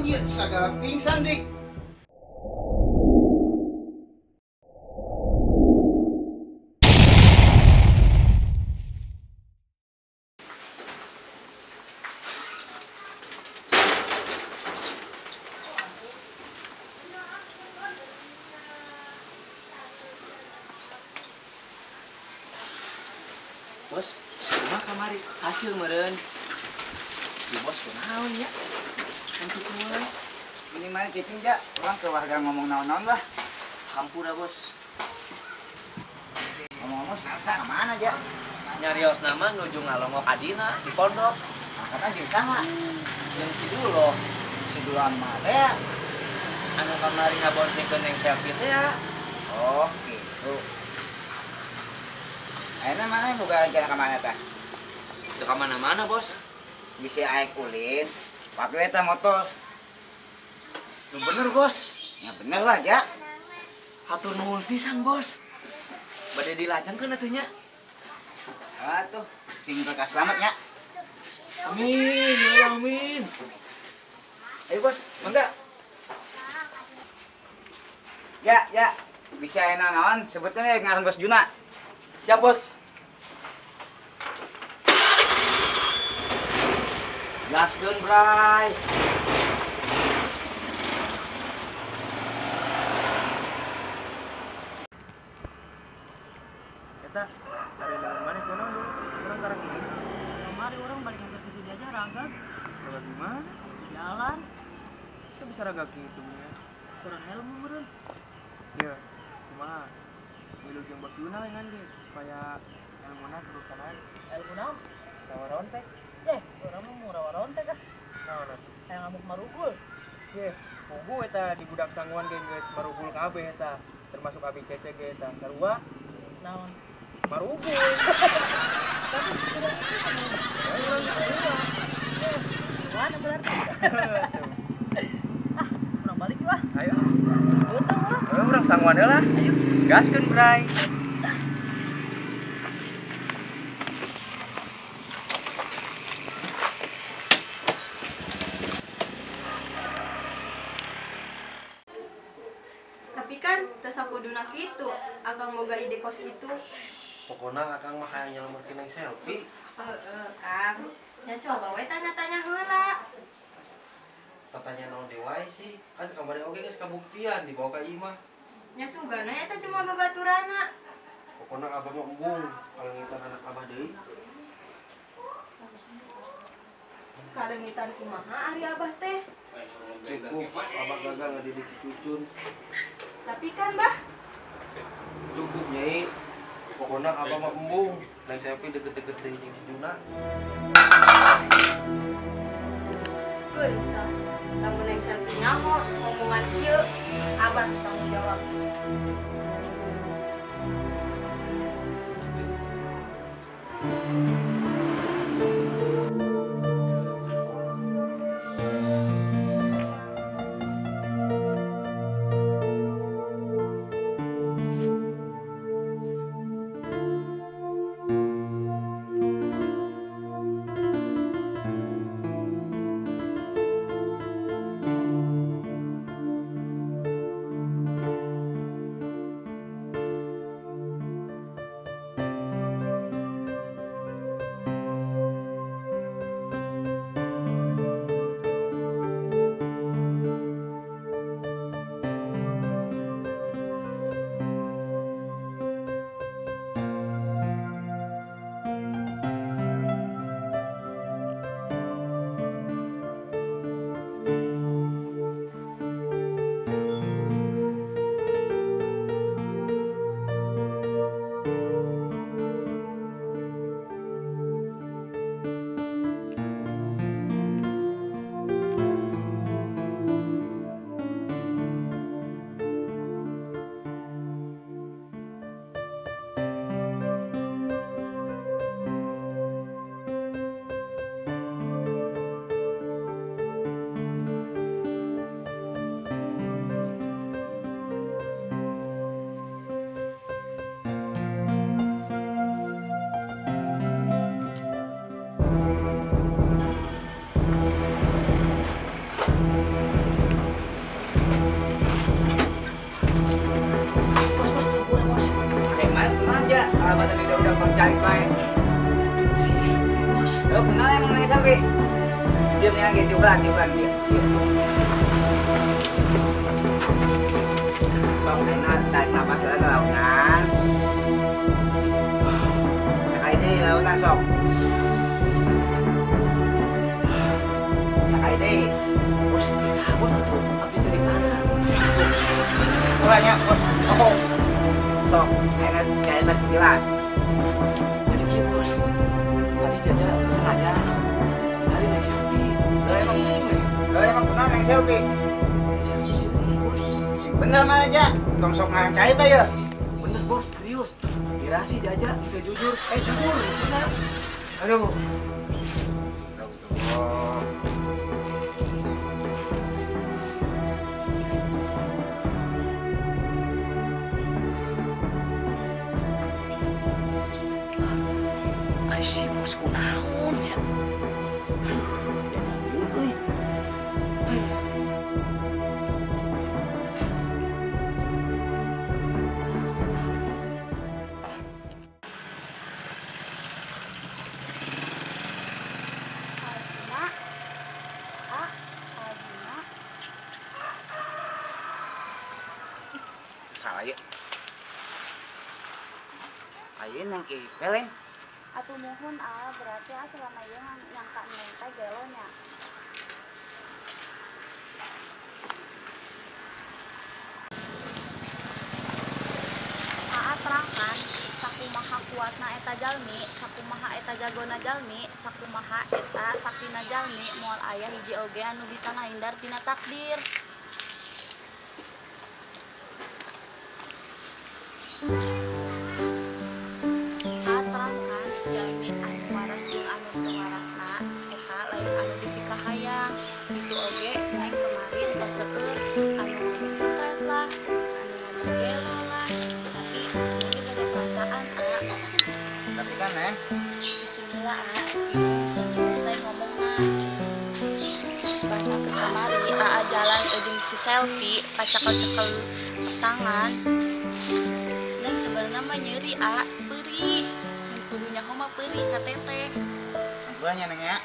Iya, sagala pingsan dik. Bos, kumaha kamari hasil meureun. Si bos kunaon nya? Kan cicing wae. Ini mana cicing ja? Urang ke warga ngomong naon-naon lah. Hampura bos. Ngomong-ngomong salsa ka mana ja? Nyarios nama nuju ngalongok adina di pondok. Angkatan jeung saha? Jeung si Dulo. Si Dulo anu mana teh ya? Anu kamari ngaboncengkeun yang selfie teh ya. Oh, gitu. Ayeuna mana boga rencana ka mana tah? Teu ka mana-mana, Bos. Bisi aek ulin, pake eta motor. Nu bener, Bos. Ya bener lah, ja. Hatur nuhun pisan, Bos. Bade dilajengkeun atuh nya. Atuh, sing berkah selamat nya. Amin, ya Allah, amin. Ayo, Bos, mangga. Ya, ya. Bisa aya naon sebutkeun we ngaran Bos Juna. Siap, Bos. Gaskeun, Bray. Eta, ari dengan mana kunaon dulu? Urang karang ini. Kemari urang balik nganter cucu aja raga. Raga gimana? Jalan. Itu bisa raga gitu nya. Kurang ilmu meureun. Iya, kumaha? Milu jeung Bos Juna lain ge supaya ilmuna terus naik. Ilmu naon? Rawa rontek. Urang mah mau rawa rontek ah. Naon atuh? Hayang ngamuk marugul. Ye, pugu eta di budak sanguan ge geus marugul kabeh eta, termasuk abi cece ge eta. Sarua naon? Marugul. Tapi urang itu urang sarua. Mana berarti? Ah, urang balik yuk ah. Ayo. Utang urang. Ayo urang sanguan heula. Ayo. Gaskeun, Bray. Tapi kan teu sakuduna kitu, akang boga ide kos itu. Pokona akang mah hayang nyelametkeun neng selfie. Heeh, Kang. Nya coba we tanya-tanya heula. Tatanya naon deui wae sih, kan kamari oge geus kabuktian dibawa ka imah. Nya sugana eta cuma babaturana. Pokona abah mah embung kalengitan anak abah deui. Kalengitan kumaha ari abah teh? Cukup abah gagal ngadidik si Cucun. Tapi kan, Bah. Cukup, Nyai. Pokona abah mah embung, neng Selfie deket-deket deui jeung si Juna. Keun tah. Lamun neng Selfie nyaho ngomongan ieu, abah tanggung jawab. Kunaon ja? Abah tadi udah mencari bae. Si Selvi, bos. Lo kenal emang Neng Selvi? Diam nih lagi, tiupan, tiupan, diam. Sok enak, tarik napas lah launan. Sekali deh launan sok. Sekali deh. Bos, ya bos itu abdi ceritana. Mulanya bos, aku. Sok, enak cerita sekilas. Jadi gini bos, tadi Jaja sengaja dari Neng Selvi. Lo emang kenal Neng Selvi? Neng Selvi jadi bos. Bener mana aja, tong sok ngarang cerita ya. Bener bos, serius. Irasi Jaja, kita jujur. Jujur, Cina. Aduh. Ari si bos kunaon ya. Aduh, jadi euy. Salah ya. Ayo nang ipeleng. Atuh muhun ah, berarti ah selama ieu nyangka neng teh gelo nya. Aa terangkan sakumaha kuatna eta jalmi, sakumaha eta jagona jalmi, sakumaha eta saktina jalmi, moal aya hiji oge anu bisa ngahindar tina takdir. Terangkan jalmi anu waras jeung anu teu warasna eta lain anu dipikahayang kitu oge neng kemarin tos seueur anu ngomong stres lah, anu ngomong gelo lah, tapi neng boga perasaan a. Tapi kan neng cicing heula a, can selesai ngomongna. Basa ke kamari aa jalan jeung si Selvi pacakel-cekel tangan. Neng sebenarnya mah nyeri a, perih. Kudu nyaho mah perih ka teteh. Ampun nya neng ya.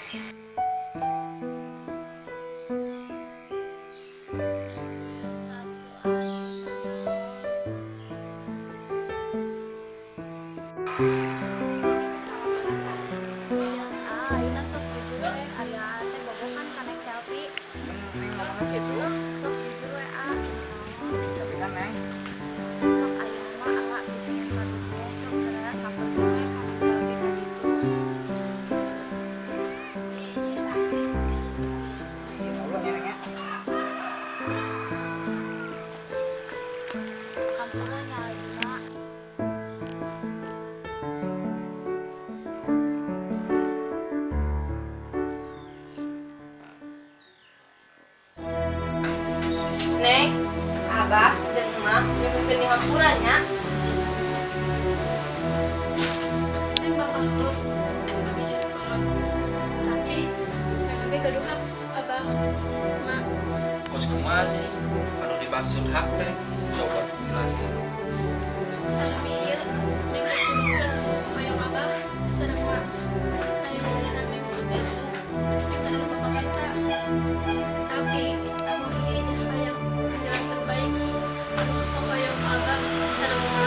Satu ayeuna naon. Ayeuna sok jujur we, ari aa teh bobokan ka Neng Selvi. Neng ngomongna kitu. Sok jujur we a, naon. Tapi kan neng sok ayeuna mah aa bisa nyen kadukung sok geura samperkeun we ka Neng Selvi ka ditu. Ya Allah nya neng ya. Hampura nya ayeuna. Neng, Abah jeung Emak nyuhunkeun dihampura nya. Neng bakal nurut anu jadi kolot. Tapi neng oge gaduh hak Abah, Mak. Bos kumaha sih? Anu dimaksud hak teh coba jelaskeun. Salami ieu neng tos nurutkeun hoyong Abah sareng Mak. Salilana neng nurut ilmu terlalu bapak menta. Tapi lamun ieu jeung hayang jalan terbaik anu hoyong Abah sareng Mak.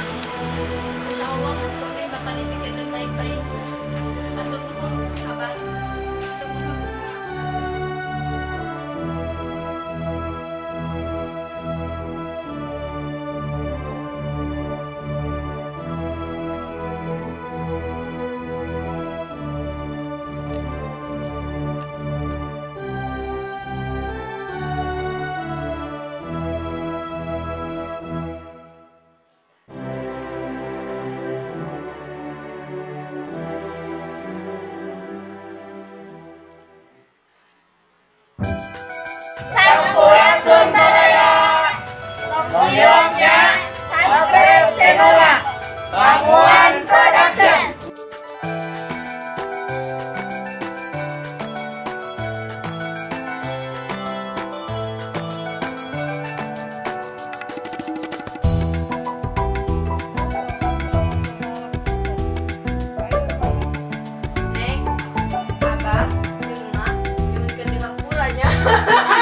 Hahaha.